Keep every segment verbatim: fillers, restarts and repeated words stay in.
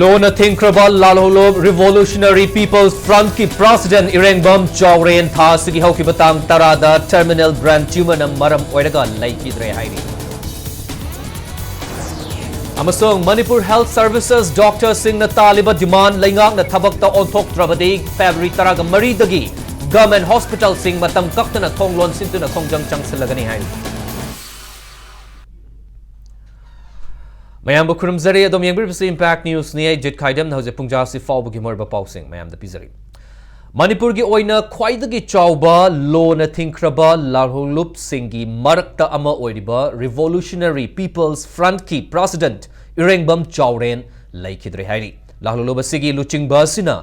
ꯂꯣꯅ ꯊꯤꯡꯈ꯭ꯔꯕ ꯂꯥꯜꯍꯧꯂꯨꯞ Revolutionary People's Frontꯀꯤ President ꯏꯔꯦꯡꯕꯝ ꯆꯥꯎꯔꯦꯟ ꯊꯥ ꯑꯁꯤꯒꯤ ꯍꯧꯈꯤꯕ ꯇꯥꯡ ꯇꯔꯥꯗ terminal brain tumorꯅ ꯃꯔꯝ ꯑꯣꯏꯔꯒ ꯂꯩꯈꯤꯗ꯭ꯔꯦ ꯍꯥꯏꯔꯤ꯫ ꯑꯃꯁꯨꯡ Manipur Health Services doctorꯁꯤꯡꯅ ꯇꯥꯜꯂꯤꯕ demand ꯂꯩꯉꯥꯛꯅ ꯊꯕꯛꯇ ꯑꯣꯟꯊꯣꯛꯇ꯭ꯔꯕꯗꯤ February ꯇꯔꯥꯒ ꯃꯔꯤꯗꯒꯤ government hospitalꯁꯤꯡ ꯃꯇꯝ ꯀꯛꯇꯅ ꯊꯣꯡ ꯂꯣꯟꯁꯤꯟꯗꯨꯅ ꯈꯣꯡꯖꯪ ꯆꯪꯁꯤꯜꯂꯒꯅꯤ ꯍꯥꯏꯔꯤ꯫ ꯃꯌꯥꯝꯕꯨ ꯈꯨꯔꯨꯝꯖꯔꯤ꯫ ꯑꯗꯣꯝ ꯌꯦꯡꯕꯤꯔꯤꯕꯁꯤ Impact Newsꯅꯤ꯫ ꯑꯩ ꯖꯤꯠ ꯈꯥꯏꯗꯝꯅ ꯍꯧꯖꯤꯛ ꯄꯨꯡꯖꯥꯁꯤ ꯐꯥꯎꯕꯒꯤ ꯃꯔꯨꯑꯣꯏꯕ ꯄꯥꯎꯁꯤꯡ ꯃꯌꯥꯝꯗ ꯄꯤꯖꯔꯤ꯫ ꯃꯅꯤꯄꯨꯔꯒꯤ ꯑꯣꯏꯅ ꯈ꯭ꯋꯥꯏꯗꯒꯤ ꯆꯥꯎꯕ ꯂꯣꯅ ꯊꯤꯡꯈ꯭ꯔꯕ ꯂꯥꯜꯍꯧꯂꯨꯞꯁꯤꯡꯒꯤ ꯃꯔꯛꯇ ꯑꯃ ꯑꯣꯏꯔꯤꯕ Revolutionary People's Frontꯀꯤ President ꯏꯔꯦꯡꯕꯝ ꯆꯥꯎꯔꯦꯟ ꯂꯩꯈꯤꯗ꯭ꯔꯦ ꯍꯥꯏꯔꯤ꯫ ꯂꯥꯜꯍꯧꯂꯨꯞ ꯑꯁꯤꯒꯤ ꯂꯨꯆꯤꯡꯕ ꯑꯁꯤꯅ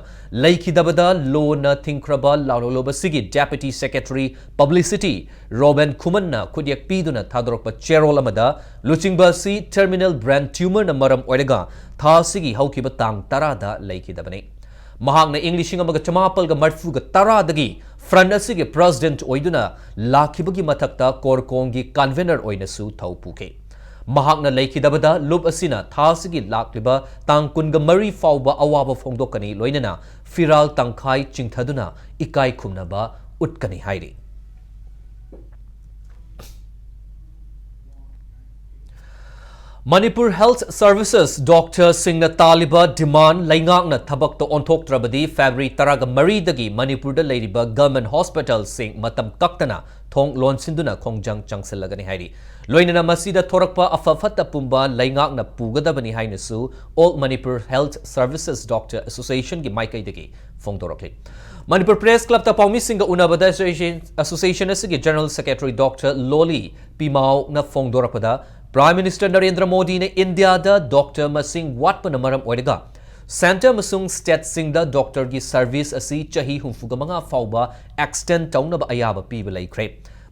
ꯂꯩꯈꯤꯗꯕꯗ ꯂꯣꯅ ꯊꯤꯡꯈ꯭ꯔꯕ ꯂꯥꯜꯍꯧꯂꯨꯞ ꯑꯁꯤꯒꯤ Deputy Secretary Publicity ꯔꯣꯕꯦꯟ ꯈꯨꯃꯟꯅ ꯈꯨꯠꯌꯦꯛ ꯄꯤꯗꯨꯅ ꯊꯥꯗꯣꯔꯛꯄ ꯆꯦꯔꯣꯜ ꯑꯃꯗ ꯂꯨꯆꯤꯡꯕ ꯑꯁꯤ terminal brain tumorꯅ ꯃꯔꯝ ꯑꯣꯏꯔꯒ ꯊꯥ ꯑꯁꯤꯒꯤ ꯍꯧꯈꯤꯕ ꯇꯥꯡ ꯇꯔꯥꯗ ꯂꯩꯈꯤꯗꯕꯅꯤ꯫ ꯃꯍꯥꯛꯅ ꯏꯪ ꯂꯤꯁꯤꯡ ꯑꯃꯒ ꯆꯃꯥꯄꯜꯒ ꯃꯔꯤꯐꯨꯒ ꯇꯔꯥꯗꯒꯤ Front ꯑꯁꯤꯒꯤ President ꯑꯣꯏꯗꯨꯅ ꯂꯥꯛꯈꯤꯕꯒꯤ ꯃꯊꯛꯇ CORCONꯒꯤ Convener ꯑꯣꯏꯅꯁꯨ ꯊꯧ ꯄꯨꯈꯤ꯫ ꯃꯍꯥꯛꯅ ꯂꯩꯈꯤꯗꯕꯗ ꯂꯨꯞ ꯑꯁꯤꯅ ꯊꯥ ꯑꯁꯤꯒꯤ ꯂꯥꯛꯂꯤꯕ ꯇꯥꯡ ꯀꯨꯟꯒ ꯃꯔꯤ ꯐꯥꯎꯕ ꯑꯋꯥꯕ ꯐꯣꯡꯗꯣꯛꯀꯅꯤ, ꯂꯣꯏꯅꯅ ꯐꯤꯔꯥꯜ ꯇꯪꯈꯥꯏ ꯆꯤꯡꯊꯗꯨꯅ ꯏꯀꯥꯏ ꯈꯨꯝꯅꯕ ꯎꯠꯀꯅꯤ ꯍꯥꯏꯔꯤ꯫ Manipur Health Services doctorꯁꯤꯡꯅ ꯇꯥꯜꯂꯤꯕ demand ꯂꯩꯉꯥꯛꯅ ꯊꯕꯛꯇ ꯑꯣꯟꯊꯣꯛꯇ꯭ꯔꯕꯗꯤ February ꯇꯔꯥꯒ ꯃꯔꯤꯗꯒꯤ ꯃꯅꯤꯄꯨꯔꯗ ꯂꯩꯔꯤꯕ government hospitalꯁꯤꯡ ꯃꯇꯝ ꯀꯛꯇꯅ ꯊꯣꯡ ꯂꯣꯟꯁꯤꯟꯗꯨꯅ ꯈꯣꯡꯖꯪ ꯆꯪꯁꯤꯜꯂꯒꯅꯤ ꯍꯥꯏꯔꯤ꯫ ꯂꯣꯏꯅꯅ ꯃꯁꯤꯗ ꯊꯣꯔꯛꯄ ꯑꯐ ꯐꯠꯇ ꯄꯨꯝꯕ ꯂꯩꯉꯥꯛꯅ ꯄꯨꯒꯗꯕꯅꯤ ꯍꯥꯏꯅꯁꯨ All Manipur Health Services Doctor Associationꯒꯤ ꯃꯥꯏꯀꯩꯗꯒꯤ ꯐꯣꯡꯗꯣꯔꯛꯂꯤ꯫ Manipur Press Clubꯇ ꯄꯥꯎꯃꯤꯁꯤꯡꯒ ꯎꯅꯕꯗ association, association ꯑꯁꯤꯒꯤ General Secretary Doctor ꯂꯣꯂꯤ ꯄꯤꯃꯥꯎꯅ ꯐꯣꯡꯗꯣꯔꯛꯄꯗ, Prime Minister Narendra ꯃꯣꯗꯤꯅ ꯏꯟꯗꯤꯌꯥꯗ doctor ꯃꯁꯤꯡ ꯋꯥꯠꯄꯅ ꯃꯔꯝ ꯑꯣꯏꯔꯒ centre ꯑꯃꯁꯨꯡ stateꯁꯤꯡꯗ doctorꯒꯤ service ꯑꯁꯤ ꯆꯍꯤ ꯍꯨꯝꯐꯨꯒ ꯃꯉꯥ ꯐꯥꯎꯕ extend ꯇꯧꯅꯕ ꯑꯌꯥꯕ ꯄꯤꯕ ꯂꯩꯈ꯭ꯔꯦ꯫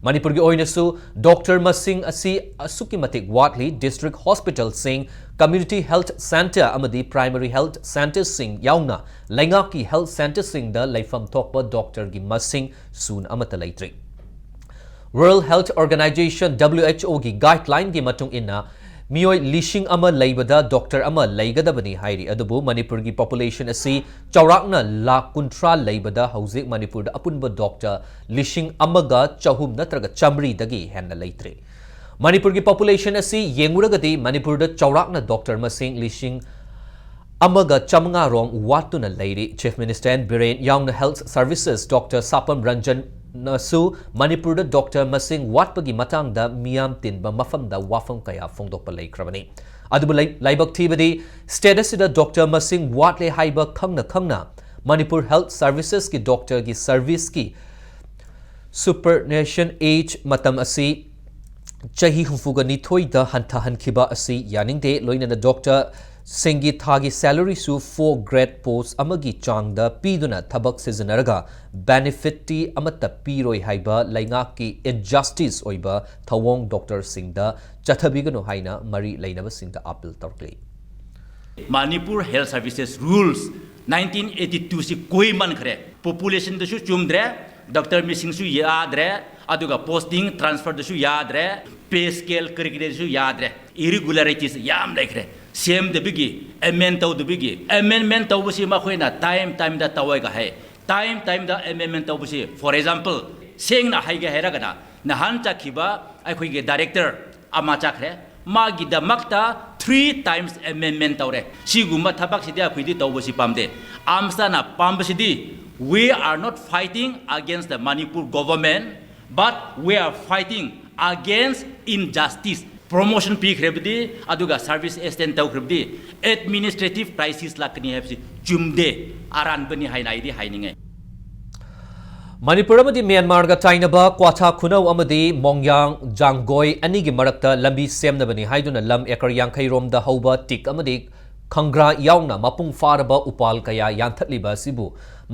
ꯃꯅꯤꯄꯨꯔꯒꯤ ꯑꯣꯏꯅꯁꯨ doctor ꯃꯁꯤꯡ ꯑꯁꯤ ꯑꯁꯨꯛꯀꯤ ꯃꯇꯤꯛ ꯋꯥꯠꯂꯤ꯫ District hospitalꯁꯤꯡ, community health centre ꯑꯃꯗꯤ primary health centreꯁꯤꯡ ꯌꯥꯎꯅ ꯂꯩꯉꯥꯛꯀꯤ health centreꯁꯤꯡꯗ ꯂꯩꯐꯝ ꯊꯣꯛꯄ doctorꯒꯤ ꯃꯁꯤꯡ ꯁꯨꯅ ꯑꯃꯠꯇ ꯂꯩꯇ꯭ꯔꯤ꯫ World Health Organization, WHOꯒꯤ guidelineꯒꯤ ꯃꯇꯨꯡ ꯏꯟꯅ, ꯃꯤꯑꯣꯏ ꯂꯤꯁꯤꯡ ꯑꯃ ꯂꯩꯕꯗ ꯗꯣꯛꯇꯔ ꯑꯃ ꯂꯩꯒꯗꯕꯅꯤ ꯍꯥꯏꯔꯤ꯫ ꯑꯗꯨꯕꯨ ꯃꯅꯤꯄꯨꯔꯒꯤ ꯄꯣꯄꯨꯂꯦꯁꯟ ꯑꯁꯤ ꯆꯥꯎꯔꯥꯛꯅ ꯂꯥꯈ ꯀꯨꯟꯊ꯭ꯔꯥ ꯂꯩꯕꯗ ꯍꯧꯖꯤꯛ ꯃꯅꯤꯄꯨꯔꯗ ꯑꯄꯨꯟꯕ ꯗꯣꯛꯇꯔ ꯂꯤꯁꯤꯡ ꯑꯃꯒ ꯆꯍꯨꯝ ꯅꯠꯇ꯭ꯔꯒ ꯆꯥꯃꯔꯤꯗꯒꯤ ꯍꯦꯟꯅ ꯂꯩꯇ꯭ꯔꯦ꯫ ꯃꯅꯤꯄꯨꯔꯒꯤ ꯄꯣꯄꯨꯂꯦꯁꯟ ꯑꯁꯤ ꯌꯦꯡꯂꯨꯔꯒꯗꯤ ꯃꯅꯤꯄꯨꯔꯗ ꯆꯥꯎꯔꯥꯛꯅ ꯗꯣꯛꯇꯔ ꯃꯁꯤꯡ ꯂꯤꯁꯤꯡ ꯑꯃꯒ ꯆꯥꯃꯉꯥ ꯔꯣꯝ ꯋꯥꯠꯇꯨꯅ ꯂꯩꯔꯤ꯫ ꯆꯤꯐ ꯃꯤꯅꯤꯁꯇꯔ ꯑꯦꯟ ꯕꯤꯔꯦꯟ ꯌꯥꯎꯅ ꯍꯦꯜꯊ ꯁꯔꯚꯤꯁꯦꯁ ꯗꯣꯛꯇꯔ ꯁꯥꯄꯝ ꯔꯟꯖꯟꯅꯁꯨ ꯃꯅꯤꯄꯨꯔꯗ ꯗꯣꯛꯇꯔ ꯃꯁꯤꯡ ꯋꯥꯠꯄꯒꯤ ꯃꯇꯥꯡꯗ ꯃꯤꯌꯥꯝ ꯇꯤꯟꯕ ꯃꯐꯝꯗ ꯋꯥꯐꯝ ꯀꯌꯥ ꯐꯣꯡꯗꯣꯛꯄ ꯂꯩꯈ꯭ꯔꯕꯅꯤ꯫ ꯑꯗꯨꯕꯨ ꯂꯩ-, ꯂꯥꯏꯕꯛ ꯊꯤꯕꯗꯤ ꯁ꯭ꯇꯦꯠ ꯑꯁꯤꯗ ꯗꯣꯛꯇꯔ ꯃꯁꯤꯡ ꯋꯥꯠꯂꯦ ꯍꯥꯏꯕ ꯈꯪꯅ ꯈꯪꯅ ꯃꯅꯤꯄꯨꯔ ꯍꯦꯜꯊ ꯁꯔꯚꯤꯁꯦꯁꯀꯤ ꯗꯣꯛꯇꯔꯒꯤ ꯁꯔꯚꯤꯁꯀꯤ ꯁꯨꯄꯔꯅꯦꯁꯟ ꯑꯦꯖ ꯃꯇꯝ ꯑꯁꯤ ꯆꯍꯤ ꯍꯨꯝꯐꯨꯒ ꯅꯤꯊꯣꯏꯗ ꯍꯟꯊꯍꯟꯈꯤꯕ ꯑꯁꯤ ꯌꯥꯅꯤꯡꯗꯦ꯫ ꯂꯣꯏꯅꯅ ꯗꯣꯛꯇꯔꯁꯤꯡꯒꯤ ꯊꯥꯒꯤ ꯁꯦꯂꯔꯤꯁꯨ ꯐꯣꯔ ꯒ꯭ꯔꯦꯗ ꯄꯣꯁ ꯑꯃꯒꯤ ꯆꯥꯡꯗ ꯄꯤꯗꯨꯅ ꯊꯕꯛ ꯁꯤꯖꯤꯟꯅꯔꯒ ꯕꯦꯅꯤꯐꯤꯠꯇꯤ ꯑꯃꯠꯇ ꯄꯤꯔꯣꯏ ꯍꯥꯏꯕ ꯂꯩꯉꯥꯛꯀꯤ ꯏꯟꯖꯁꯇꯤꯁ ꯑꯣꯏꯕ ꯊꯧꯑꯣꯡ ꯗꯣꯛꯇꯔꯁꯤꯡꯗ ꯆꯠꯊꯕꯤꯒꯅꯨ ꯍꯥꯏꯅ ꯃꯔꯤ ꯂꯩꯅꯕꯁꯤꯡꯗ appeal ꯇꯧꯔꯛꯂꯤ꯫ Manipur Health Services Rules nineteen eighty two ꯁꯤ ꯀꯨꯏꯃꯟꯈ꯭ꯔꯦ꯫ ꯄꯣꯄꯨꯂꯦꯁꯟꯗꯁꯨ ꯆꯨꯝꯗ꯭ꯔꯦ, ꯗꯣꯛꯇꯔ ꯃꯁꯤꯡꯁꯨ ꯌꯥꯗ꯭ꯔꯦ, ꯑꯗꯨꯒ ꯄꯣꯁꯇꯤꯡ ꯇ꯭ꯔꯥꯟꯁꯐꯔꯗꯁꯨ ꯌꯥꯗ꯭ꯔꯦ, ꯄꯦ ꯁ꯭ꯀꯦꯜ ꯀꯔꯤ ꯀꯔꯤꯗꯁꯨ ꯌꯥꯗ꯭ꯔꯦ꯫ ꯏꯔꯤꯒꯨꯂꯔꯤꯇꯤꯁ ꯌꯥꯝ ꯂꯩꯈ꯭ꯔꯦ꯫ ꯁꯦꯝꯗꯕꯒꯤ, ꯑꯦꯃꯦꯟ ꯇꯧꯗꯕꯒꯤ, ꯑꯦꯃꯦꯟꯃꯦꯟ ꯇꯧꯕꯁꯤ ꯃꯈꯣꯏꯅ ꯇꯥꯏꯝ ꯇꯥꯏꯝꯗ ꯇꯧꯋꯦꯒ ꯍꯥꯏ꯫ ꯇꯥꯏꯝ ꯇꯥꯏꯝꯗ ꯑꯦꯃꯦꯟꯃꯦꯟ ꯇꯧꯕꯁꯤ, ꯐꯣꯔ ꯑꯦꯛꯖꯥꯝꯄꯜ, ꯁꯦꯡꯅ ꯍꯥꯏꯒꯦ ꯍꯥꯏꯔꯒꯅ, ꯅꯍꯥꯟ ꯆꯠꯈꯤꯕ ꯑꯩꯈꯣꯏꯒꯤ ꯗꯥꯏꯔꯦꯛꯇꯔ ꯑꯃ ꯆꯠꯈ꯭ꯔꯦ꯫ ꯃꯥꯒꯤꯗꯃꯛꯇ ꯊ꯭ꯔꯤ ꯇꯥꯏꯝꯁ ꯑꯦꯃꯦꯟꯃꯦꯟ ꯇꯧꯔꯦ꯫ ꯁꯤꯒꯨꯝꯕ ꯊꯕꯛꯁꯤꯗꯤ ꯑꯩꯈꯣꯏꯗꯤ ꯇꯧꯕꯁꯤ ꯄꯥꯝꯗꯦ꯫ ꯑꯥꯝꯁꯇꯅ ꯄꯥꯝꯕꯁꯤꯗꯤ, we are not fighting against the Manipur government, but we are fighting against injustice꯫ Promotion ꯄꯤꯈ꯭ꯔꯕꯗꯤ, ꯑꯗꯨꯒ ꯁꯔꯚꯤꯁ ꯑꯦꯛꯁꯇꯦꯟ ꯇꯧꯈ꯭ꯔꯕꯗꯤ, ꯑꯦꯗꯃꯤꯅꯤꯁꯇ꯭ꯔꯦꯇꯤꯚ ꯀ꯭ꯔꯥꯏꯁꯤꯁ ꯂꯥꯛꯀꯅꯤ ꯍꯥꯏꯕꯁꯤ ꯆꯨꯝꯗꯦ, ꯑꯔꯥꯟꯕꯅꯤ ꯍꯥꯏꯅ ꯑꯩꯗꯤ ꯍꯥꯏꯅꯤꯡꯉꯦ꯫ ꯃꯅꯤꯄꯨꯔ ꯑꯃꯗꯤ ꯃ꯭ꯌꯥꯟꯃꯥꯔꯒ ꯇꯥꯏꯅꯕ ꯀ꯭ꯋꯥꯊꯥ ꯈꯨꯅꯧ ꯑꯃꯗꯤ ꯃꯣꯡꯌꯥꯡ ꯖꯥꯡꯒꯣꯏ ꯑꯅꯤꯒꯤ ꯃꯔꯛꯇ ꯂꯝꯕꯤ ꯁꯦꯝꯅꯕꯅꯤ ꯍꯥꯏꯗꯨꯅ ꯂꯝ ꯑꯦꯀꯔ ꯌꯥꯡꯈꯩ ꯔꯣꯝꯗ ꯍꯧꯕ ꯇꯤꯛ ꯑꯃꯗꯤ ꯈꯪꯒ꯭ꯔꯥ ꯌꯥꯎꯅ ꯃꯄꯨꯡ ꯐꯥꯔꯕ ꯎꯄꯥꯜ ꯀꯌꯥ ꯌꯥꯟꯊꯠꯂꯤꯕ ꯑꯁꯤꯕꯨ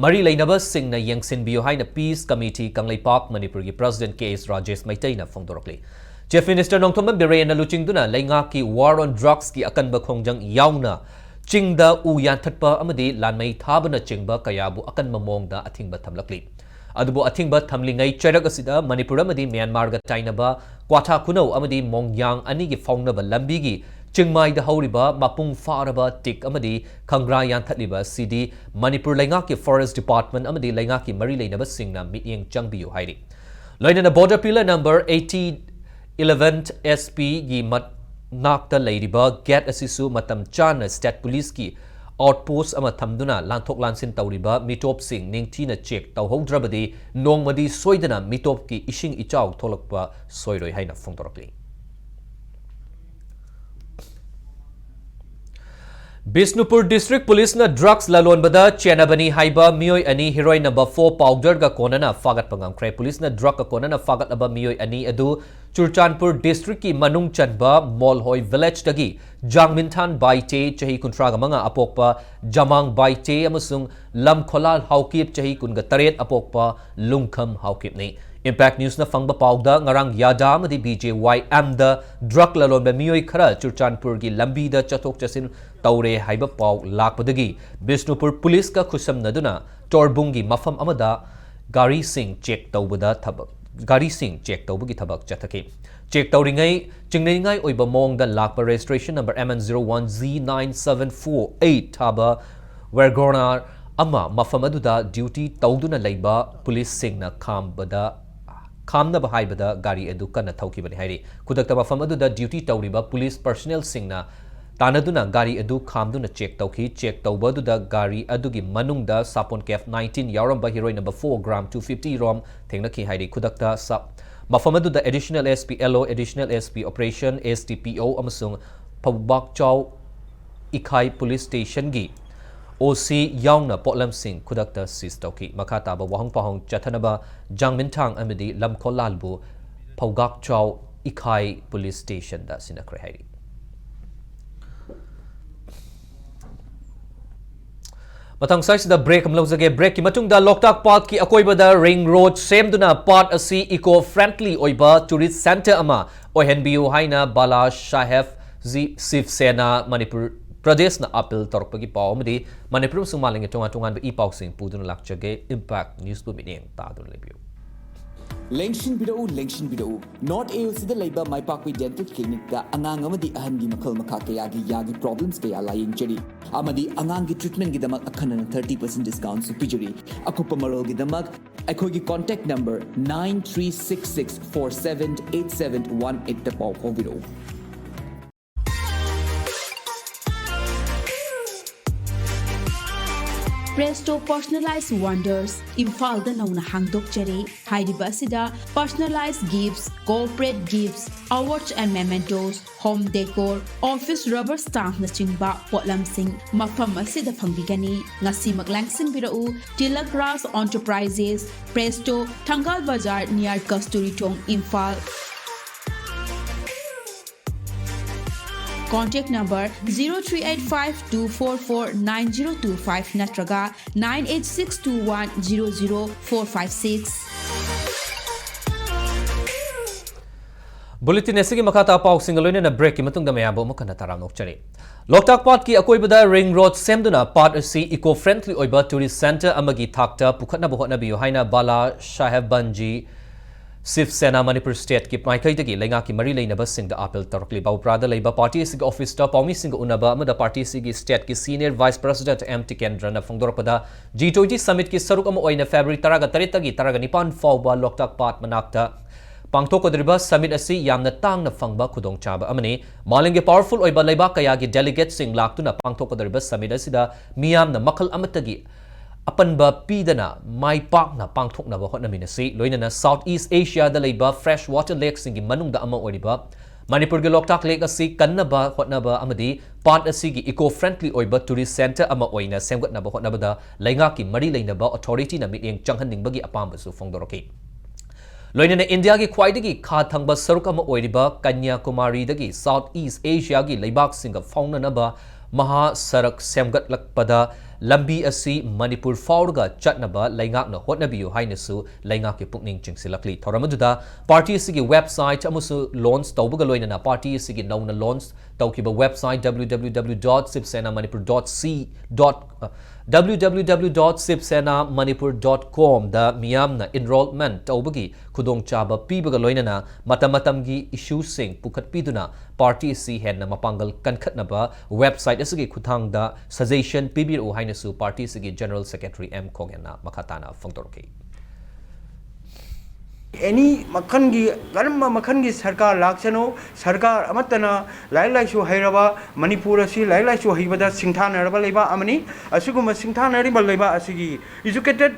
ꯃꯔꯤ ꯂꯩꯅꯕꯁꯤꯡꯅ ꯌꯦꯡꯁꯤꯟꯕꯤꯌꯨ ꯍꯥꯏꯅ ꯄꯤꯁ ꯀꯃꯤꯇꯤ ꯀꯪꯂꯩꯄꯥꯛ ꯃꯅꯤꯄꯨꯔꯒꯤ ꯄ꯭ꯔꯁꯤꯗꯦꯟꯠ ꯀꯦ ꯑꯦꯁ ꯔꯥꯖꯦꯁ ꯃꯩꯇꯩꯅ ꯐꯣꯡꯗꯣꯔꯛꯂꯤ꯫ ꯆꯤꯐ ꯃꯤꯅꯤꯁꯇꯔ ꯅꯣꯡꯊꯣꯝꯕꯝ ꯕꯤꯔꯦꯟꯅ ꯂꯨꯆꯤꯡꯗꯨꯅ ꯂꯩꯉꯥꯛꯀꯤ ꯋꯥꯔ ꯑꯣꯟ ꯗ꯭ꯔꯒꯁꯀꯤ ꯑꯀꯟꯕ ꯈꯣꯡꯖꯪ ꯌꯥꯎꯅ ꯆꯤꯡꯗ ꯎ ꯌꯥꯟꯊꯠꯄ ꯑꯃꯗꯤ ꯂꯥꯟꯃꯩ ꯊꯥꯕꯅꯆꯤꯡꯕ ꯀꯌꯥꯕꯨ ꯑꯀꯟꯕ ꯃꯑꯣꯡꯗ ꯑꯊꯤꯡꯕ ꯊꯝꯂꯛꯂꯤ꯫ ꯑꯗꯨꯕꯨ ꯑꯊꯤꯡꯕ ꯊꯝꯂꯤꯉꯩ ꯆꯩꯔꯛ ꯑꯁꯤꯗ ꯃꯅꯤꯄꯨꯔ ꯑꯃꯗꯤ ꯃ꯭ꯌꯥꯟꯃꯥꯔꯒ ꯇꯥꯏꯅꯕ ꯀ꯭ꯋꯥꯊꯥ ꯈꯨꯅꯧ ꯑꯃꯗꯤ ꯃꯣꯡꯌꯥꯡ ꯑꯅꯤꯒꯤ ꯐꯥꯎꯅꯕ ꯂꯝꯕꯤꯒꯤ ꯆꯤꯡꯃꯥꯏꯗ ꯍꯧꯔꯤꯕ ꯃꯄꯨꯡ ꯐꯥꯔꯕ ꯇꯤꯛ ꯑꯃꯗꯤ ꯈꯪꯒ꯭ꯔꯥ ꯌꯥꯟꯊꯠꯂꯤꯕ ꯑꯁꯤꯗꯤ ꯃꯅꯤꯄꯨꯔ ꯂꯩꯉꯥꯛꯀꯤ Forest Department ꯑꯃꯗꯤ ꯂꯩꯉꯥꯛꯀꯤ ꯃꯔꯤ ꯂꯩꯅꯕꯁꯤꯡꯅ ꯃꯤꯠꯌꯦꯡ ꯆꯪꯕꯤꯌꯨ ꯍꯥꯏꯔꯤ꯫ ꯂꯣꯏꯅꯅ border pillar number eighty eleven S P ꯒꯤ ꯃꯅꯥꯛꯇ ꯂꯩꯔꯤꯕ gate ꯑꯁꯤꯁꯨ ꯃꯇꯝ ꯆꯥꯅ state police ꯀꯤ outpost ꯑꯃ ꯊꯝꯗꯨꯅ ꯂꯥꯟꯊꯣꯛ ꯂꯥꯟꯁꯤꯟ ꯇꯧꯔꯤꯕ ꯃꯤꯇꯣꯞꯁꯤꯡ ꯅꯤꯡꯊꯤꯅ check ꯇꯧꯍꯧꯗ꯭ꯔꯕꯗꯤ ꯅꯣꯡꯃꯗꯤ ꯁꯣꯏꯗꯅ ꯃꯤꯇꯣꯞꯀꯤ ꯏꯁꯤꯡ ꯏꯆꯥꯎ ꯊꯣꯛꯂꯛꯄ ꯁꯣꯏꯔꯣꯏ ꯍꯥꯏꯅ ꯐꯣꯡꯗꯣꯔꯛꯂꯤ꯫ ꯕꯤꯁꯅꯨꯄꯨꯔ District Police ꯅ drugs ꯂꯂꯣꯟꯕꯗ ꯆꯦꯟꯅꯕꯅꯤ ꯍꯥꯏꯕ ꯃꯤꯑꯣꯏ ꯑꯅꯤ heroin number four powder ꯒ ꯀꯣꯟꯅꯅ ꯐꯥꯒꯠꯄ ꯉꯝꯈ꯭ꯔꯦ꯫ Police ꯅ drug ꯀ ꯀꯣꯟꯅꯅ ꯐꯥꯒꯠꯂꯕ ꯃꯤꯑꯣꯏ ꯑꯅꯤ ꯑꯗꯨ ꯆꯨꯔꯆꯥꯟꯄꯨꯔ district ꯀꯤ ꯃꯅꯨꯡ ꯆꯟꯕ ꯃꯣꯜꯍꯣꯏ village ꯗꯒꯤ ꯖꯥꯡꯃꯤꯟꯊꯥꯟ ꯕꯥꯏꯇꯦ, ꯆꯍꯤ ꯀꯨꯟꯊ꯭ꯔꯥꯒ ꯃꯉꯥ, ꯑꯄꯣꯛꯄ ꯖꯃꯥꯡ ꯕꯥꯏꯇꯦ ꯑꯃꯁꯨꯡ ꯂꯝꯈꯣꯂꯥꯜ ꯍꯥꯎꯀꯤꯞ, ꯆꯍꯤ ꯀꯨꯟꯒ ꯇꯔꯦꯠ, ꯑꯄꯣꯛꯄ ꯂꯨꯡꯈꯝ ꯍꯥꯎꯀꯤꯞꯅꯤ꯫ Impact News ꯅ ꯐꯪꯕ ꯄꯥꯎꯗ ꯉꯔꯥꯡ ꯌꯥꯗꯥ ꯑꯃꯗꯤ B J Y M ꯗ drug ꯂꯂꯣꯟꯕ ꯃꯤꯑꯣꯏ ꯈꯔ ꯆꯨꯔꯆꯥꯟꯄꯨꯔꯒꯤ ꯂꯝꯕꯤꯗ ꯆꯠꯊꯣꯛ ꯆꯠꯁꯤꯟ ꯇꯧꯔꯦ ꯍꯥꯏꯕ ꯄꯥꯎ ꯂꯥꯛꯄꯗꯒꯤ ꯕꯤꯁꯅꯨꯄꯨꯔ police ꯀ ꯈꯨꯠꯁꯝꯅꯗꯨꯅ ꯇꯣꯔꯕꯨꯡꯒꯤ ꯃꯐꯝ ꯑꯃꯗ ꯒꯥꯔꯤꯁꯤꯡ check ꯇꯧꯕꯗ ꯊꯕꯛ, ꯒꯥꯔꯤꯁꯤꯡ check ꯇꯧꯕꯒꯤ ꯊꯕꯛ ꯆꯠꯊꯈꯤ꯫ Check ꯇꯧꯔꯤꯉꯩ ꯆꯤꯡꯅꯅꯤꯡꯉꯥꯏ ꯑꯣꯏꯕ ꯃꯑꯣꯡꯗ ꯂꯥꯛꯄ registration number M N zero one Z nine seven four eight ꯊꯥꯕ WagonR ꯑꯃ ꯃꯐꯝ ꯑꯗꯨꯗ duty ꯇꯧꯗꯨꯅ ꯂꯩꯕ police ꯁꯤꯡꯅ ꯈꯥꯝꯕꯗ, ꯈꯥꯝꯅꯕ ꯍꯥꯏꯕꯗ ꯒꯥꯔꯤ ꯑꯗꯨ ꯀꯟꯅ ꯊꯧꯈꯤꯕꯅꯤ ꯍꯥꯏꯔꯤ꯫ ꯈꯨꯗꯛꯇ ꯃꯐꯝ ꯑꯗꯨꯗ duty ꯇꯧꯔꯤꯕ police personnel ꯁꯤꯡꯅ ꯇꯥꯟꯅꯗꯨꯅ ꯒꯥꯔꯤ ꯑꯗꯨ ꯈꯥꯝꯗꯨꯅ check ꯇꯧꯈꯤ꯫ Check ꯇꯧꯕ ꯑꯗꯨꯗ ꯒꯥꯔꯤ ꯑꯗꯨꯒꯤ ꯃꯅꯨꯡꯗ ꯁꯥꯄꯣꯟ case nineteen ꯌꯥꯎꯔꯝꯕ heroin number four gram two fifty ꯔꯣꯝ ꯊꯦꯡꯅꯈꯤ ꯍꯥꯏꯔꯤ꯫ ꯈꯨꯗꯛꯇ ꯁ-, ꯃꯐꯝ ꯑꯗꯨꯗ Additional S P L O, Additional S P Operation, S D P O ꯑꯃꯁꯨꯡ ꯐꯧꯕꯥꯛꯆꯥꯎ ꯏꯈꯥꯏ police station ꯒꯤ O C ꯌꯥꯎꯅ ꯄꯣꯠꯂꯝꯁꯤꯡ ꯈꯨꯗꯛꯇ seize ꯇꯧꯈꯤ꯫ ꯃꯈꯥ ꯇꯥꯕ ꯋꯥꯍꯪ ꯄꯥꯎꯍꯪ ꯆꯠꯊꯅꯕ ꯖꯥꯡꯃꯤꯟꯊꯥꯡ ꯑꯃꯗꯤ ꯂꯝꯈꯣꯂꯥꯜꯕꯨ ꯐꯧꯒꯥꯛꯆꯥꯎ ꯏꯈꯥꯏ police station ꯗ ꯁꯤꯟꯅꯈ꯭ꯔꯦ ꯍꯥꯏꯔꯤ꯫ ꯃꯊꯪ ꯁ꯭ꯋꯥꯏꯁꯤꯗ break ꯑꯃ ꯂꯧꯖꯒꯦ꯫ Break ꯀꯤ ꯃꯇꯨꯡꯗ ꯂꯣꯛꯇꯥꯛ ꯄꯥꯠꯀꯤ ꯑꯀꯣꯏꯕꯗ ring road ꯁꯦꯝꯗꯨꯅ ꯄꯥꯠ ꯑꯁꯤ eco friendly ꯑꯣꯏꯕ tourist centre ꯑꯃ ꯑꯣꯏꯍꯟꯕꯤꯌꯨ ꯍꯥꯏꯅ ꯕꯥꯂꯥ ꯁꯥꯍꯦꯕ ꯖꯤ ꯁꯤꯕ ꯁꯦꯅꯥ ꯃꯅꯤꯄꯨꯔ ꯄ꯭ꯔꯗꯦꯁꯅ ꯑꯥꯄꯤꯜ ꯇꯧꯔꯛꯄꯒꯤ ꯄꯥꯎ ꯑꯃꯗꯤ ꯃꯅꯤꯄꯨꯔ ꯑꯃꯁꯨꯡ ꯃꯥꯂꯦꯝꯒꯤ ꯇꯣꯉꯥꯟ ꯇꯣꯉꯥꯟꯕ ꯏ ꯄꯥꯎꯁꯤꯡ ꯄꯨꯗꯨꯅ ꯂꯥꯛꯆꯒꯦ꯫ ꯏꯝꯄꯦꯛ ꯅ꯭ꯌꯨꯁꯄꯨ ꯃꯤꯠꯌꯦꯡ ꯇꯥꯗꯨꯅ ꯂꯩꯕꯤꯌꯨ꯫ ꯂꯦꯡꯁꯤꯟꯕꯤꯔꯛꯎ, ꯂꯦꯡꯁꯤꯟꯕꯤꯔꯛꯎ꯫ ꯅꯣꯔꯠ ꯑꯦ ꯌꯨ ꯁꯤꯗ ꯂꯩꯕ ꯃꯥꯏ ꯄꯥꯛꯄꯤ ꯗꯦꯟꯇꯦꯜ ꯀ꯭ꯂꯤꯅꯤꯛꯇ ꯑꯉꯥꯡ ꯑꯃꯗꯤ ꯑꯍꯟꯒꯤ ꯃꯈꯜ ꯃꯈꯥ ꯀꯌꯥꯒꯤ ꯌꯥꯒꯤ ꯄ꯭ꯔꯣꯕ꯭ꯂꯦꯝꯁ ꯀꯌꯥ ꯂꯥꯌꯦꯡꯖꯔꯤ, ꯑꯃꯗꯤ ꯑꯉꯥꯡꯒꯤ ꯇ꯭ꯔꯤꯠꯃꯦꯟꯒꯤꯗꯃꯛ ꯑꯈꯟꯅꯅ ꯊꯥꯔꯇꯤ ꯄꯔꯁꯦꯟ ꯗꯤꯁꯀꯥꯎꯟꯁꯨ ꯄꯤꯖꯔꯤ꯫ ꯑꯀꯨꯞꯄ ꯃꯔꯣꯜꯒꯤꯗꯃꯛ ꯑꯩꯈꯣꯏꯒꯤ contact number nine three six six four seven eight seven one eight ꯇ ꯄꯥꯎ ꯐꯥꯎꯕꯤꯔꯛꯎ꯫ Presto Personalized Wonders ꯏꯝꯐꯥꯜꯗ ꯅꯧꯅ ꯍꯥꯡꯗꯣꯛꯆꯔꯦ꯫ ꯍꯥꯏꯔꯤꯕ ꯑꯁꯤꯗ personalized gifts, corporate gifts, awards and mementos, home decor, office rubber stampnꯆꯤꯡꯕ ꯄꯣꯠꯂꯝꯁꯤꯡ ꯃꯐꯝ ꯑꯁꯤꯗ ꯐꯪꯕꯤꯒꯅꯤ꯫ ꯉꯁꯤꯃꯛ ꯂꯦꯡꯁꯤꯟꯕꯤꯔꯛꯎ꯫ ꯇꯤꯂꯛ ꯔꯥꯖ Enterprises, Presto, ꯊꯪꯒꯥꯜ ꯕꯖꯥꯔ, near ꯀꯁꯇꯨꯔꯤ ꯊꯣꯡ, Imphal. Contact number zero three eight five two four four nine zero two five ꯅꯠꯇ꯭ꯔꯒ nine eight six two one zero zero four five six꯫ Bulletin ꯑꯁꯤꯒꯤ ꯃꯈꯥ ꯇꯥꯕ ꯄꯥꯎꯁꯤꯡꯒ ꯂꯣꯏꯅꯅ ꯕ꯭ꯔꯦꯛꯀꯤ ꯃꯇꯨꯡꯗ ꯃꯌꯥꯝꯕꯨ ꯑꯃꯨꯛ ꯍꯟꯅ ꯇꯔꯥꯝꯅ ꯑꯣꯛꯆꯔꯤ꯫ ꯂꯣꯛꯇꯥꯛ ꯄꯥꯠꯀꯤ ꯑꯀꯣꯏꯕꯗ ꯔꯤꯡ ꯔꯣꯗ ꯁꯦꯝꯗꯨꯅ ꯄꯥꯠ ꯑꯁꯤ ꯏꯀꯣ ꯐ꯭ꯔꯦꯟꯗꯂꯤ ꯑꯣꯏꯕ ꯇꯨꯔꯤꯁ ꯁꯦꯟꯇꯔ ꯑꯃꯒꯤ ꯊꯥꯛꯇ ꯄꯨꯈꯠꯅꯕ ꯍꯣꯠꯅꯕꯤꯌꯨ ꯍꯥꯏꯅ ꯕꯥꯂꯥ ꯁꯥꯍꯦꯕ ꯕꯟꯖꯤ ꯁꯤꯕ ꯁꯦꯅꯥ ꯃꯅꯤꯄꯨꯔ ꯁ꯭ꯇꯦꯠꯀꯤ ꯃꯥꯏꯀꯩꯗꯒꯤ ꯂꯩꯉꯥꯛꯀꯤ ꯃꯔꯤ ꯂꯩꯅꯕꯁꯤꯡꯗ ꯑꯥꯄꯤꯜ ꯇꯧꯔꯛꯂꯤ꯫ ꯕꯥꯕꯨꯄ꯭ꯔꯥꯗ ꯂꯩꯕ ꯄꯥꯔꯇꯤ ꯑꯁꯤꯒꯤ ꯑꯣꯐꯤꯁꯇ ꯄꯥꯎꯃꯤꯁꯤꯡꯒ ꯎꯅꯕ ꯑꯃꯗ ꯄꯥꯔꯇꯤ ꯑꯁꯤꯒꯤ ꯁ꯭ꯇꯦꯠꯀꯤ ꯁꯤꯅꯤꯌꯔ ꯚꯥꯏꯁ ꯄ꯭ꯔꯁꯤꯗꯦꯟꯠ ꯑꯦꯝ ꯇꯤꯀꯦꯟꯗ꯭ꯔꯅ ꯐꯣꯡꯗꯣꯔꯛꯄꯗ, ꯖꯤ ꯇ꯭ꯋꯦꯟꯇꯤ ꯁꯃꯤꯠꯀꯤ ꯁꯔꯨꯛ ꯑꯃ ꯑꯣꯏꯅ ꯐꯦꯕ꯭ꯔꯨꯋꯥꯔꯤ ꯇꯔꯥꯒ ꯇꯔꯦꯠꯇꯒꯤ ꯇꯔꯥꯒ ꯅꯤꯄꯥꯟ ꯐꯥꯎꯕ ꯂꯣꯛꯇꯥꯛ ꯄꯥꯠ ꯃꯅꯥꯛꯇ ꯄꯥꯡꯊꯣꯛꯀꯗꯧꯔꯤꯕ ꯁꯃꯤꯠ ꯑꯁꯤ ꯌꯥꯝꯅ ꯇꯥꯡꯅ ꯐꯪꯕ ꯈꯨꯗꯣꯡꯆꯥꯕ ꯑꯃꯅꯤ꯫ ꯃꯥꯂꯦꯝꯒꯤ ꯄꯥꯋꯔꯐꯨꯜ ꯑꯣꯏꯕ ꯂꯩꯕꯥꯛ ꯀꯌꯥꯒꯤ ꯗꯦꯂꯤꯒꯦꯠꯁꯤꯡ ꯂꯥꯛꯇꯨꯅ ꯄꯥꯡꯊꯣꯛꯀꯗꯧꯔꯤꯕ ꯁꯃꯤꯠ ꯑꯁꯤꯗ ꯃꯤꯌꯥꯝꯅ ꯃꯈꯜ ꯑꯃꯠꯇꯒꯤ ꯑꯄꯟꯕ ꯄꯤꯗꯅ ꯃꯥꯏ ꯄꯥꯛꯅ ꯄꯥꯡꯊꯣꯛꯅꯕ ꯍꯣꯠꯅꯃꯤꯟꯅꯁꯤ꯫ ꯂꯣꯏꯅꯅ ꯁꯥꯎꯠ ꯏꯁ ꯑꯦꯁꯤꯌꯥꯗ ꯂꯩꯕ ꯐ꯭ꯔꯦꯁ ꯋꯥꯇꯔ ꯂꯦꯛꯁꯤꯡꯒꯤ ꯃꯅꯨꯡꯗ ꯑꯃ ꯑꯣꯏꯔꯤꯕ ꯃꯅꯤꯄꯨꯔꯒꯤ ꯂꯣꯛꯇꯥꯛ ꯂꯦꯛ ꯑꯁꯤ ꯀꯟꯅꯕ ꯍꯣꯠꯅꯕ ꯑꯃꯗꯤ ꯄꯥꯠ ꯑꯁꯤꯒꯤ ꯏꯀꯣ ꯐ꯭ꯔꯦꯟꯗꯂꯤ ꯑꯣꯏꯕ ꯇꯨꯔꯤꯁ ꯁꯦꯟꯇꯔ ꯑꯃ ꯑꯣꯏꯅ ꯁꯦꯝꯒꯠꯅꯕ ꯍꯣꯠꯅꯕꯗ ꯂꯩꯉꯥꯛꯀꯤ ꯃꯔꯤ ꯂꯩꯅꯕ ꯑꯣꯊꯣꯔꯤꯇꯤꯅ ꯃꯤꯠꯌꯦꯡ ꯆꯪꯍꯟꯅꯤꯡꯕꯒꯤ ꯑꯄꯥꯝꯕꯁꯨ ꯐꯣꯡꯗꯣꯔꯛꯈꯤ꯫ ꯂꯣꯏꯅꯅ ꯏꯟꯗꯤꯌꯥꯒꯤ ꯈ꯭ꯋꯥꯏꯗꯒꯤ ꯈꯥ ꯊꯪꯕ ꯁꯔꯨꯛ ꯑꯃ ꯑꯣꯏꯔꯤꯕ ꯀꯟꯌꯥꯀꯨꯃꯥꯔꯤꯗꯒꯤ ꯁꯥꯎꯠ ꯏꯁ ꯑꯦꯁꯤꯌꯥꯒꯤ ꯂꯩꯕꯥꯛꯁꯤꯡꯒ ꯐꯥꯎꯅꯅꯕ ꯃꯍꯥ ꯁꯔꯛ ꯁꯦꯝꯒꯠꯂꯛꯄꯗ ꯂꯝꯕꯤ ꯑꯁꯤ ꯃꯅꯤꯄꯨꯔ ꯐꯥꯎꯔꯒ ꯆꯠꯅꯕ ꯂꯩꯉꯥꯛꯅ ꯍꯣꯠꯅꯕꯤꯌꯨ ꯍꯥꯏꯅꯁꯨ ꯂꯩꯉꯥꯛꯀꯤ ꯄꯨꯛꯅꯤꯡ ꯆꯤꯡꯁꯤꯜꯂꯛꯂꯤ꯫ ꯊꯧꯔꯝ ꯑꯗꯨꯗ ꯄꯥꯔꯇꯤ ꯑꯁꯤꯒꯤ ꯋꯦꯕꯁꯥꯏꯠ ꯑꯃꯁꯨ ꯂꯣꯟꯆ ꯇꯧꯕꯒ ꯂꯣꯏꯅꯅ ꯄꯥꯔꯇꯤ ꯑꯁꯤꯒꯤ ꯅꯧꯅ ꯂꯣꯟꯆ ꯇꯧꯈꯤꯕ website W W W dot sivsenamanipur dot c dot W W W dot sivsenamanipur dot com ꯗ ꯃꯤꯌꯥꯝꯅ ꯏꯟꯔꯣꯜꯃꯦꯟ ꯇꯧꯕꯒꯤ ꯈꯨꯗꯣꯡꯆꯥꯕ ꯄꯤꯕꯒ ꯂꯣꯏꯅꯅ ꯃꯇꯝ ꯃꯇꯝꯒꯤ ꯏꯁꯨꯁꯤꯡ ꯄꯨꯈꯠꯄꯤꯗꯨꯅ ꯄꯥꯔꯇꯤ ꯑꯁꯤ ꯍꯦꯟꯅ ꯃꯄꯥꯡꯒꯜ ꯀꯟꯈꯠꯅꯕ ꯋꯦꯕꯁꯥꯏꯠ ꯑꯁꯤꯒꯤ ꯈꯨꯠꯊꯥꯡꯗ ꯁꯖꯦꯁꯟ ꯄꯤꯕꯤꯔꯛꯎ ꯍꯥꯏꯅꯁꯨ ꯄꯥꯔꯇꯤ ꯑꯁꯤꯒꯤ ꯖꯦꯅꯔꯦꯜ ꯁꯦꯀ꯭ꯔꯦꯇꯔꯤ ꯑꯦꯝ ꯈꯣꯒꯦꯟꯅ ꯃꯈꯥ ꯇꯥꯅ ꯐꯣꯡꯗꯣꯔꯛꯈꯤ꯫ ꯑꯦꯅꯤ ꯃꯈꯜꯒꯤ ꯀꯔꯝꯕ ꯃꯈꯜꯒꯤ ꯁꯔꯀꯥꯔ ꯂꯥꯛꯁꯅꯨ, ꯁꯔꯀꯥꯔ ꯑꯃꯠꯇꯅ ꯂꯥꯏꯔꯤꯛ ꯂꯥꯏꯁꯨ ꯍꯩꯔꯕ, ꯃꯅꯤꯄꯨꯔ ꯑꯁꯤ ꯂꯥꯏꯔꯤꯛ ꯂꯥꯏꯁꯨ ꯍꯩꯕꯗ ꯁꯤꯡꯊꯥꯅꯔꯕ ꯂꯩꯕꯥꯛ ꯑꯃꯅꯤ꯫ ꯑꯁꯤꯒꯨꯝꯕ ꯁꯤꯡꯊꯥꯅꯔꯤꯕ ꯂꯩꯕꯥꯛ ꯑꯁꯤꯒꯤ ꯏꯖꯨꯀꯦꯇꯦꯠ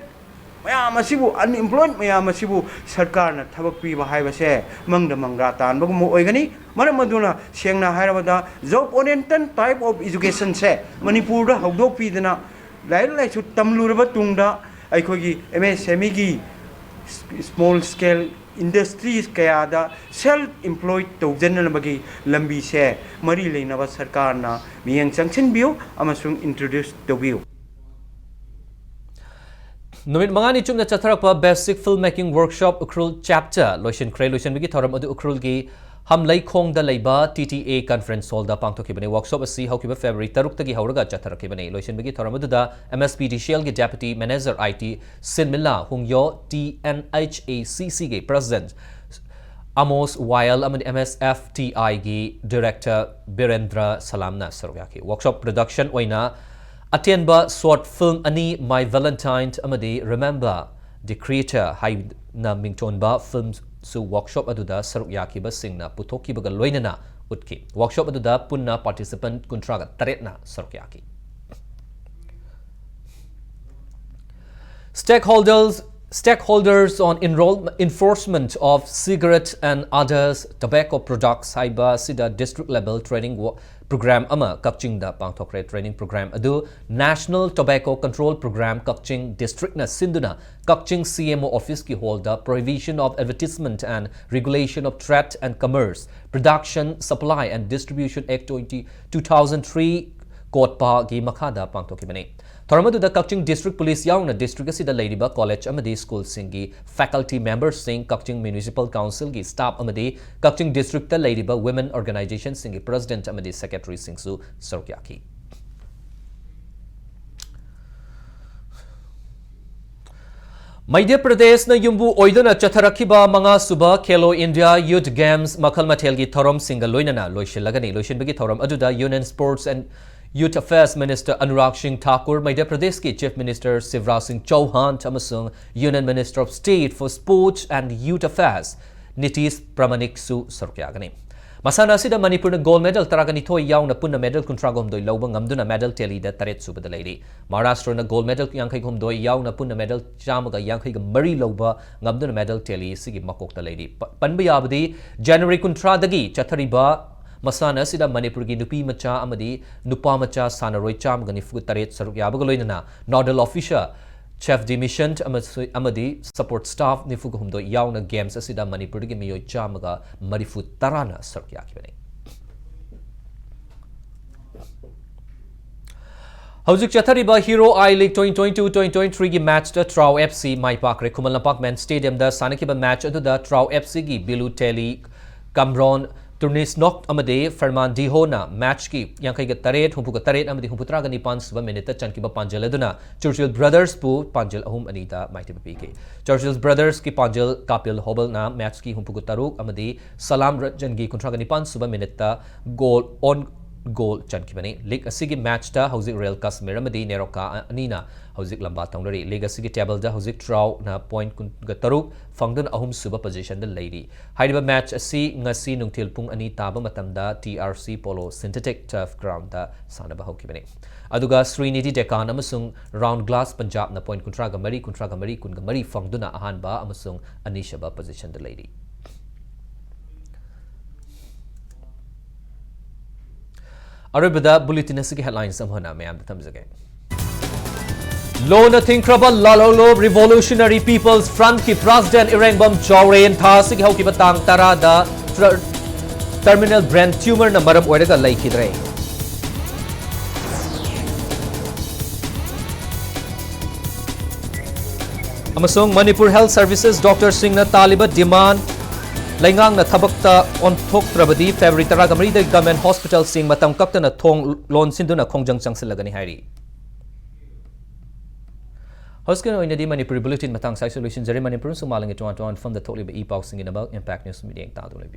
ꯃꯌꯥꯝ ꯑꯁꯤꯕꯨ, ꯑꯟꯑꯦꯝꯄ꯭ꯂꯣꯏꯗ ꯃꯌꯥꯝ ꯑꯁꯤꯕꯨ ꯁꯔꯀꯥꯔꯅ ꯊꯕꯛ ꯄꯤꯕ ꯍꯥꯏꯕꯁꯦ ꯃꯪꯗ ꯃꯪꯒ꯭ꯔꯥ ꯇꯥꯟꯕꯒꯨꯝꯕ ꯑꯣꯏꯒꯅꯤ꯫ ꯃꯔꯝ ꯑꯗꯨꯅ ꯁꯦꯡꯅ ꯍꯥꯏꯔꯕꯗ job oriented type of educationꯁꯦ ꯃꯅꯤꯄꯨꯔꯗ ꯍꯧꯗꯣꯛꯄꯤꯗꯅ ꯂꯥꯏꯔꯤꯛ ꯂꯥꯏꯁꯨ ꯇꯝꯂꯨꯔꯕ ꯇꯨꯡꯗ ꯑꯩꯈꯣꯏꯒꯤ MSMEꯒꯤ small scale industries ꯀꯌꯥꯗ self employed ꯇꯧꯖꯅꯅꯕꯒꯤ ꯂꯝꯕꯤꯁꯦ ꯃꯔꯤ ꯂꯩꯅꯕ ꯁꯔꯀꯥꯔꯅ ꯃꯤꯠꯌꯦꯡ ꯆꯪꯁꯤꯟꯕꯤꯌꯨ ꯑꯃꯁꯨꯡ introduce ꯇꯧꯕꯤꯌꯨ꯫ ꯅꯨꯃꯤꯠ ꯃꯉꯥꯅꯤ ꯆꯨꯞꯅ ꯆꯠꯊꯔꯛꯄ Basic Film Making Workshop Ukhrul Chapter ꯂꯣꯏꯁꯤꯟꯈ꯭ꯔꯦ꯫ ꯂꯣꯏꯁꯤꯟꯕꯒꯤ ꯊꯧꯔꯝ ꯑꯗꯨ ꯎꯈ꯭ꯔꯨꯜꯒꯤ ꯍꯝꯂꯩꯈꯣꯡꯗ ꯂꯩꯕ TTA Conference Hallꯗ ꯄꯥꯡꯊꯣꯛꯈꯤꯕꯅꯤ꯫ Workshopꯁꯤ ꯍꯧꯈꯤꯕ February ꯇꯔꯨꯛꯇꯒꯤ ꯍꯧꯔꯒ ꯆꯠꯊꯔꯛꯈꯤꯕꯅꯤ꯫ ꯂꯣꯏꯁꯤꯟꯕꯒꯤ ꯊꯧꯔꯝ ꯑꯗꯨꯗ MSPDCLꯒꯤ Deputy Manager IT ꯁꯤꯟꯃꯤꯂꯥ ꯍꯨꯡꯌꯣ, TNHACCꯒꯤ President ꯑꯃꯣꯁ ꯋꯥꯌꯦꯜ ꯑꯃꯗꯤ MSFTIꯒꯤ Director ꯕꯤꯔꯦꯟꯗ꯭ꯔ ꯁꯂꯥꯝꯅ ꯁꯔꯨꯛ ꯌꯥꯈꯤ꯫ Workshop production ꯑꯣꯏꯅ ꯑꯇꯦꯟꯕ short film ꯑꯅꯤ, My Valentine ꯑꯃꯗꯤ Remember the Creator ꯍꯥꯏꯅ ꯃꯤꯡꯊꯣꯟꯕ filmꯁꯨ workshop ꯑꯗꯨꯗ ꯁꯔꯨꯛ ꯌꯥꯈꯤꯕꯁꯤꯡꯅ ꯄꯨꯊꯣꯛꯈꯤꯕꯒ ꯂꯣꯏꯅꯅ ꯎꯠꯈꯤ꯫ Workshop ꯑꯗꯨꯗ ꯄꯨꯟꯅ participant ꯀꯨꯟꯊ꯭ꯔꯥꯒ ꯇꯔꯦꯠꯅ ꯁꯔꯨꯛ ꯌꯥꯈꯤ꯫ Stakeholders, Stakeholders on Enroll, Enforcement of Cigarette and Others Tobacco Products ꯍꯥꯏꯕ ꯑꯁꯤꯗ district level training wo-, program ꯑꯃ ꯀꯛꯆꯤꯡꯗ ꯄꯥꯡꯊꯣꯛꯈ꯭ꯔꯦ꯫ Training program ꯑꯗꯨ National Tobacco Control Program ꯀꯛꯆꯤꯡ districtꯅ ꯁꯤꯟꯗꯨꯅ ꯀꯛꯆꯤꯡ CMO officeꯀꯤ hallꯗ Prohibition of Advertisement and Regulation of Trade and Commerce, Production, Supply and Distribution Act twenty, two thousand three, COTPAꯒꯤ ꯃꯈꯥꯗ ꯄꯥꯡꯊꯣꯛꯈꯤꯕꯅꯤ꯫ ꯊꯧꯔꯝ ꯑꯗꯨꯗ ꯀꯛꯆꯤꯡ District Police ꯌꯥꯎꯅ district ꯑꯁꯤꯗ ꯂꯩꯔꯤꯕ college ꯑꯃꯗꯤ schoolꯁꯤꯡꯒꯤ faculty memberꯁꯤꯡ, ꯀꯛꯆꯤꯡ Municipal Councilꯒꯤ staff ꯑꯃꯗꯤ ꯀꯛꯆꯤꯡ districtꯇ ꯂꯩꯔꯤꯕ women organizationꯁꯤꯡꯒꯤ president ꯑꯃꯗꯤ secretaryꯁꯤꯡꯁꯨ ꯁꯔꯨꯛ ꯌꯥꯈꯤ꯫ ꯃꯙ꯭ꯌ ꯄ꯭ꯔꯗꯦꯁꯅ ꯌꯨꯝꯕꯨ ꯑꯣꯏꯗꯨꯅ ꯆꯠꯊꯔꯛꯈꯤꯕ ꯃꯉꯥꯁꯨꯕ Khelo India Youth Games ꯃꯈꯜ ꯃꯊꯦꯜꯒꯤ ꯊꯧꯔꯝꯁꯤꯡꯒ ꯂꯣꯏꯅꯅ ꯂꯣꯏꯁꯤꯜꯂꯒꯅꯤ꯫ ꯂꯣꯏꯁꯤꯟꯕꯒꯤ ꯊꯧꯔꯝ ꯑꯗꯨꯗ Union Sports and Youth Affairs Minister Anurag Singh Thakur, ꯃꯙ꯭ꯌ ꯄ꯭ꯔꯗꯦꯁꯀꯤ Chief Minister Shivraj Singh Chouhan ꯑꯃꯁꯨꯡ Union Minister of State for Sports and Youth Affairs Nitish Pramanikꯁꯨ ꯁꯔꯨꯛ ꯌꯥꯒꯅꯤ꯫ ꯃꯁꯥꯟꯅ ꯑꯁꯤꯗ ꯃꯅꯤꯄꯨꯔꯅ gold medal ꯇꯔꯥꯒ ꯅꯤꯊꯣꯏ ꯌꯥꯎꯅ ꯄꯨꯟꯅ medal ꯀꯨꯟꯊ꯭ꯔꯥꯒ ꯍꯨꯝꯗꯣꯏ ꯂꯧꯕ ꯉꯝꯗꯨꯅ medal tallyꯗ ꯇꯔꯦꯠ ꯁꯨꯕꯗ ꯂꯩꯔꯤ꯫ ꯃꯍꯥꯔꯥꯁꯇ꯭ꯔꯅ gold medal ꯌꯥꯡꯈꯩꯒ ꯍꯨꯝꯗꯣꯏ ꯌꯥꯎꯅ ꯄꯨꯟꯅ medal ꯆꯥꯝꯃꯒ ꯌꯥꯡꯈꯩꯒ ꯃꯔꯤ ꯂꯧꯕ ꯉꯝꯗꯨꯅ medal tally ꯑꯁꯤꯒꯤ ꯃꯀꯣꯛꯇ ꯂꯩꯔꯤ꯫ ꯄ-, ꯄꯟꯕ ꯌꯥꯕꯗꯤ January ꯀꯨꯟꯊ꯭ꯔꯥꯗꯒꯤ ꯆꯠꯊꯔꯤꯕ ꯃꯁꯥꯟꯅ ꯑꯁꯤꯗ ꯃꯅꯤꯄꯨꯔꯒꯤ ꯅꯨꯄꯤ ꯃꯆꯥ ꯑꯃꯗꯤ ꯅꯨꯄꯥ ꯃꯆꯥ ꯁꯥꯟꯅꯔꯣꯏ ꯆꯥꯝꯃꯒ ꯅꯤꯐꯨ ꯇꯔꯦꯠ ꯁꯔꯨꯛ ꯌꯥꯕꯒ ꯂꯣꯏꯅꯅ nodal officer, chef de mission ꯑꯃꯁꯨ-, ꯑꯃꯗꯤ support staff ꯅꯤꯐꯨꯒ ꯍꯨꯝꯗꯣꯏ ꯌꯥꯎꯅ games ꯑꯁꯤꯗ ꯃꯅꯤꯄꯨꯔꯗꯒꯤ ꯃꯤꯑꯣꯏ ꯆꯥꯝꯃꯒ ꯃꯔꯤꯐꯨ ꯇꯔꯥꯅ ꯁꯔꯨꯛ ꯌꯥꯈꯤꯕꯅꯤ꯫ ꯍꯧꯖꯤꯛ ꯆꯠꯊꯔꯤꯕ Hero I League twenty twenty-two twenty twenty-threeꯒꯤ matchꯇ ꯇ꯭ꯔꯥꯎ F C my ꯄꯥꯛꯈ꯭ꯔꯦ꯫ Khuman Lampak men's stadiumꯗ ꯁꯥꯟꯅꯈꯤꯕ match ꯑꯗꯨꯗ ꯇ꯭ꯔꯥꯎ F Cꯒꯤ ꯕꯤꯂꯨ ꯇꯦꯂꯤ, ꯀꯝꯔꯣꯟ ꯇꯨꯔꯅꯤꯁꯅꯣꯛ ꯑꯃꯗꯤ ꯐꯔꯃꯥꯟ ꯗꯤꯍꯣꯅ matchꯀꯤ ꯌꯥꯡꯈꯩꯒ ꯇꯔꯦꯠ, ꯍꯨꯝꯐꯨꯒ ꯇꯔꯦꯠ ꯑꯃꯗꯤ ꯍꯨꯝꯐꯨꯇꯔꯥꯒ ꯅꯤꯄꯥꯟ ꯁꯨꯕ minuteꯇ ꯆꯟꯈꯤꯕ ꯄꯥꯟꯖꯜ ꯑꯗꯨꯅ ꯆꯔꯆꯤꯜ brothersꯄꯨ ꯄꯥꯟꯖꯜ ꯑꯍꯨꯝ ꯑꯅꯤꯗ ꯃꯥꯏꯊꯤꯕ ꯄꯤꯈꯤ꯫ ꯆꯔꯆꯤꯜ brothersꯀꯤ ꯄꯥꯟꯖꯜ ꯀꯥꯄꯤꯜ ꯍꯣꯕꯜꯅ matchꯀꯤ ꯍꯨꯝꯐꯨꯒ ꯇꯔꯨꯛ ꯑꯃꯗꯤ ꯁꯂꯥꯝ ꯔꯠꯖꯟꯒꯤ ꯀꯨꯟꯊ꯭ꯔꯥꯒ ꯅꯤꯄꯥꯟ ꯁꯨꯕ minuteꯇ goal on goal ꯆꯟꯈꯤꯕꯅꯤ꯫ League ꯑꯁꯤꯒꯤ matchꯇ ꯍꯧꯖꯤꯛ ꯔꯣꯌꯦꯜ ꯀꯥꯁꯃꯤꯔ ꯑꯃꯗꯤ ꯅꯦꯔꯣꯀꯥ ꯑꯅꯤꯅ ꯍꯧꯖꯤꯛ ꯂꯝꯕꯥ ꯇꯧꯅꯔꯤ꯫ League ꯑꯁꯤꯒꯤ tableꯗ ꯍꯧꯖꯤꯛ ꯇ꯭ꯔꯥꯎꯅ point ꯀꯨꯟꯒ ꯇꯔꯨꯛ ꯐꯪꯗꯨꯅ ꯑꯍꯨꯝꯁꯨꯕ positionꯗ ꯂꯩꯔꯤ꯫ ꯍꯥꯏꯔꯤꯕ match ꯑꯁꯤ ꯉꯁꯤ ꯅꯨꯡꯊꯤꯜ ꯄꯨꯡ ꯑꯅꯤ ꯇꯥꯕ ꯃꯇꯝꯗ T R C Polo Synthetic Turf Groundꯗ ꯁꯥꯟꯅꯕ ꯍꯧꯈꯤꯕꯅꯤ꯫ ꯑꯗꯨꯒ ꯁ꯭ꯔꯤꯅꯤꯙꯤ ꯗꯦꯀꯥꯟ ꯑꯃꯁꯨꯡ ꯔꯥꯎꯟ ꯒ꯭ꯂꯥꯁ ꯄꯟꯖꯥꯕꯅ point ꯀꯨꯟꯊ꯭ꯔꯥꯒ ꯃꯔꯤ, ꯀꯨꯟꯊ꯭ꯔꯥꯒ ꯃꯔꯤ, ꯀꯨꯟꯒ ꯃꯔꯤ ꯐꯪꯗꯨꯅ ꯑꯍꯥꯟꯕ ꯑꯃꯁꯨꯡ ꯑꯅꯤꯁꯨꯕ positionꯗ ꯂꯩꯔꯤ꯫ ꯑꯔꯣꯏꯕꯗ bulletin ꯑꯁꯤꯒꯤ headlines ꯑꯃꯨꯛ ꯍꯟꯅ ꯃꯌꯥꯝꯗ ꯊꯝꯖꯒꯦ꯫ ꯂꯣꯟꯅ ꯊꯤꯡꯈ꯭ꯔꯕ ꯂꯥꯜꯍꯧꯂꯨꯞ Revolutionary People's Frontꯀꯤ president ꯏꯔꯦꯡꯕꯝ ꯆꯥꯎꯔꯦꯟ ꯊꯥ ꯑꯁꯤꯒꯤ ꯍꯧꯈꯤꯕ ꯇꯥꯡ ꯇꯔꯥꯗ ꯇ꯭ꯔ-, terminal brain tumorꯅ ꯃꯔꯝ ꯑꯣꯏꯔꯒ ꯂꯩꯈꯤꯗ꯭ꯔꯦ꯫ ꯑꯃꯁꯨꯡ ꯃꯅꯤꯄꯨꯔ ꯍꯦꯜꯊ ꯁꯔꯚꯤꯁꯦꯁ ꯗꯣꯛꯇꯔꯁꯤꯡꯅ ꯇꯥꯜꯂꯤꯕ ꯗꯤꯃꯥꯟ, ꯂꯩꯉꯥꯛꯅ ꯊꯕꯛꯇ ꯑꯣꯟꯊꯣꯛꯇ꯭ꯔꯕꯗꯤ ꯐꯦꯕ꯭ꯔꯨꯋꯥꯔꯤ ꯇꯔꯥꯃꯔꯤꯗꯒꯤ ꯒꯚꯔꯟꯃꯦꯟꯠ ꯍꯣꯁꯄꯤꯇꯥꯜꯁꯤꯡ ꯃꯇꯝ ꯀꯛꯇꯅ ꯊꯣꯡ ꯂꯣꯟꯁꯤꯟꯗꯨꯅ ꯈꯣꯡꯖꯪ ꯆꯪꯁꯤꯜꯂꯒꯅꯤ ꯍꯥꯏꯔꯤ꯫ ꯍꯧꯖꯤꯛꯀꯤ ꯑꯣꯏꯅꯗꯤ ꯃꯅꯤꯄꯨꯔꯤ ꯕꯨꯂꯦꯇꯤꯟ ꯃꯇꯥꯡ ꯁ꯭ꯋꯥꯏꯁꯤꯗ ꯂꯣꯏꯁꯤꯟꯖꯔꯦ꯫ ꯃꯅꯤꯄꯨꯔ ꯑꯃꯁꯨꯡ ꯃꯥꯂꯦꯝꯒꯤ ꯇꯣꯉꯥꯟ ꯇꯣꯉꯥꯟꯕ ꯃꯐꯝꯗ ꯊꯣꯛꯂꯤꯕ ꯏ ꯄꯥꯎꯁꯤꯡꯒꯤꯗꯃꯛ ꯏꯝꯄꯦꯛ ꯅ꯭ꯌꯨꯁ ꯃꯤꯗꯤꯌꯥ ꯌꯦꯡ ꯇꯥꯗꯨꯅ ꯂꯩꯕꯤꯌꯨ꯫